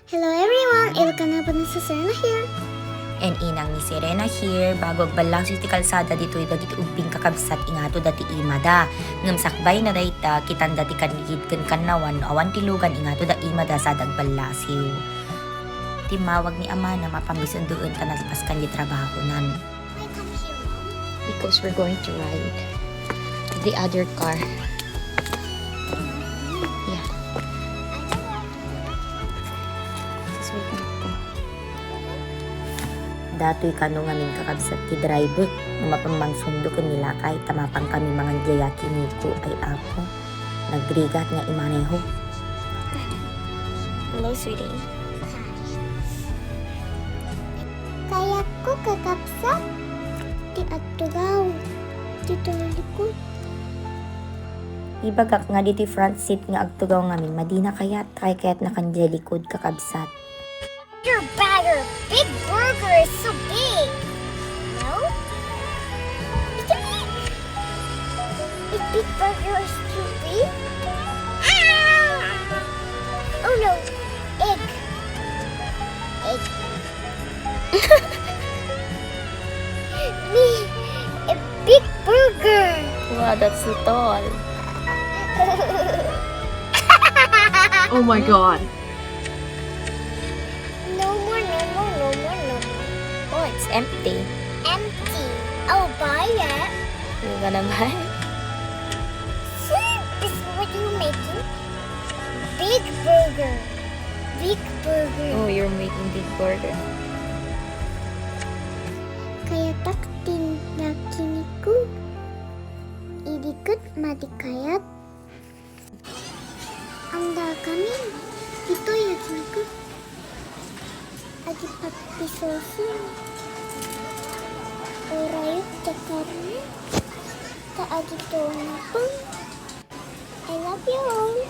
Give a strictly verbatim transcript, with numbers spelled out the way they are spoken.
Hello everyone! Ilocano po na si Serena here. And inang ni Serena here, bago agballasiw ti kalsada ditoy dagiti ubbing kakabsat, ingato da ti imada. Ngem sakbay na dayta, kitanda ti kannigid ken kannawan no awan ti lugan, ingato da imada sada agballasiw. Timmawag ni amana, mapan mi sundoen ta nalpas kan di trabahonan. Because we're going to ride the other car. Yeah. Just wait lang po. Datoy kano ngamin kakabsat ti driver nga mapan mangsundo ken ni lakay ta mapan kami mangan diay yakiniku, ay Apo. Nagrigat nga imaneho. Hello, sweetie. Kayatko kakabsat ti agtugaw ditoy likod. Ibagak nga ditoy front seat nga agtugaw ngamin, madina kayat, kay kayatna kan diay likod kakabsat. Your burger, Big Burger is so big. No? It's too big. If Big Burger is too big. Ah! Oh no. Egg. Egg. Me, a Big Burger. Wow, that's so tall. Oh my God. No more, no more, no more, no more. Oh, it's empty. Empty. I'll buy it. You're gonna buy it? See, this is what you're making. Big burger. Big burger. Oh, you're making big burger. Kayatak ti yakiniku. Idi ket madi kayat. Andakami, ditoy yakiniku. Agipagpisoso. Urayot ti karne. Ta agito na pun. I love you all.